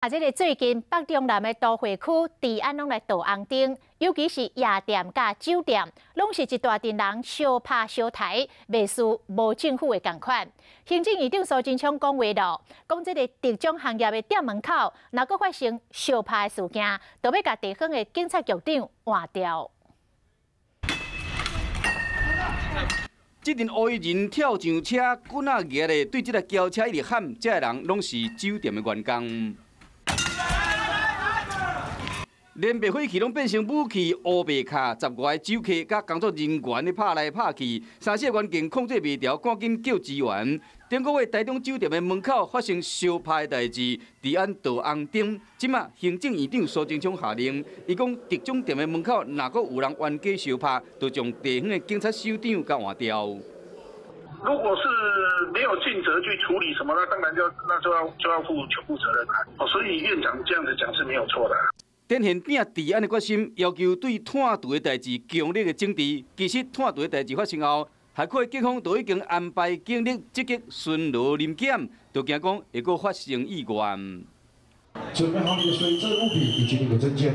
這个最近北中南的都會區治安攏來倒紅燈，尤其是夜店佮酒店，攏是一大陣人相拍相刣，袂輸無政府的仝款。行政院長蘇貞昌講話囉，講這个特種行業的店門口，若閣發生相拍的事件，就欲共地方的警察局長換掉。這陣烏衣人跳上車，棍仔蜈咧對這个轎車一直喊，這个人攏是酒店的員工。連滅火器攏變成武器，烏白跤，十外个酒客佮工作人員咧拍來拍去，三四个員警控制袂牢，趕緊叫支援。頂個月台中酒店的門口發生相拍的代誌，治安倒紅燈。這馬行政院長蘇貞昌下令，伊講特種店的門口若閣有人冤家相拍，就將地方的警察首長共換掉。如果是沒有盡責去處理什麼，那當然就那就要就要負全部責任啦。所以院長這樣子講是沒有錯的。展現拼治安的決心，要求對湠毒的代誌強力的整治。其實湠毒的代誌發生後，轄區警方都已經安排警力積極巡邏臨檢，就驚講會閣發生意外。準備好你的隨身物品以及你的證件。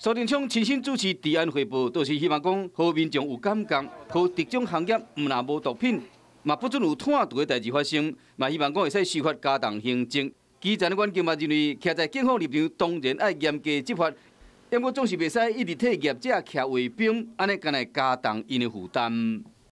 蘇貞昌親身主持治安匯報，就是希望講，予民眾有感覺，予特種行業毋但無毒品，嘛不准有湠毒的代誌發生，嘛希望講會使修法加重刑責。基層的員警嘛認為，徛在警方立場，當然愛嚴格執法，毋過總是袂使一直替業者徛衛兵，按呢敢若會加重𪜶的負擔。